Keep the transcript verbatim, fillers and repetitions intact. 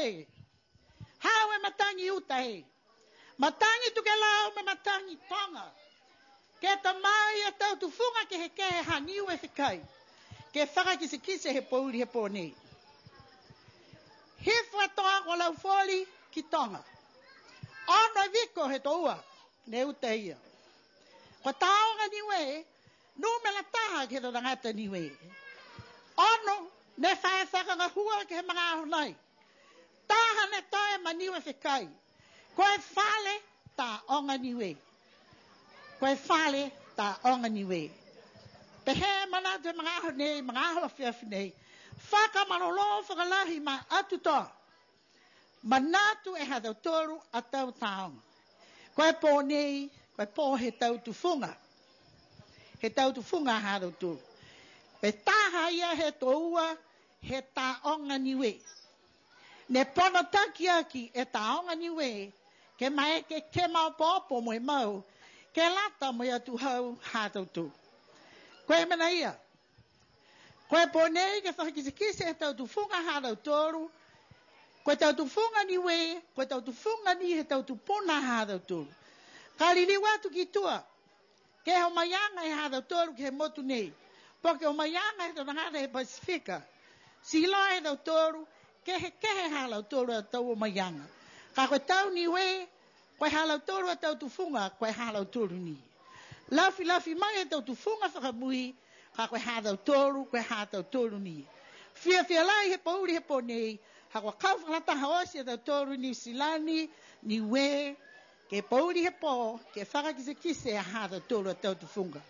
e. Hau e matagi uta e. Matagi Tukelau mo e matagi toga. Ke tamai e tau tufuga kehekehe ha Niue fekai. Ke fakakitekite he pouli he pō nei. Hifo e toa ko Laufoli ki toga. Ono e viko he toua. Ne uta ia. Ko Tāoga Niue, numela taha ke he tau tagata Niue. Ono, ne fa e fakagahua ke he magaaho nai. Taha ne toe ma Niue fekai. Ko e fale Tāoga Niue. Ko e fale Tāoga Niue. Pehē manatu he magaaho nei, magaaho afiafi nei. Fakamalolō fakalahi ma atu toa. Manatu e ha tautolu a tau tāoga. Ko e pō nei, ko e pō he tau tufuga. He tau tufuga ha tautolu. Ko e taha ia he toua, he Tāoga Niue. Ne pono takiaki e Tāoga Niue, ke maeke ke maopoopo mo e mau, ke lata mo e atuhau ha tautolu. Ko e mena ia, ko e pō nei ke fakakitekite he tau tufuga ha tautolu, ko e tau tufuga Niue, ko e tau tufuga ni he tau tupuna ha tautolu. Ka liliu atu ki tua, ke he omaiaga he ha tautolu ke he motu nei, po ke omaiaga he tau tagata he Pasifika. Ti iloa e tautolu, kehekehe ha lautolu a tau omaiaga. Ka ko e tau Niue, ko e ha lautolu a tau tufuga, ko e ha lautolu ni. Lafilafi mai e tau tufuga fakamui, ka ko e ha tautolu, ko e ha tautolu ni. Fiafia lahi he pouli he pō nei, ha kua kau fakalataha oti a tautolu Niu Silani, Niue, ke pouli he pō, ke fakakitekite a ha tautolu a tau tufuga.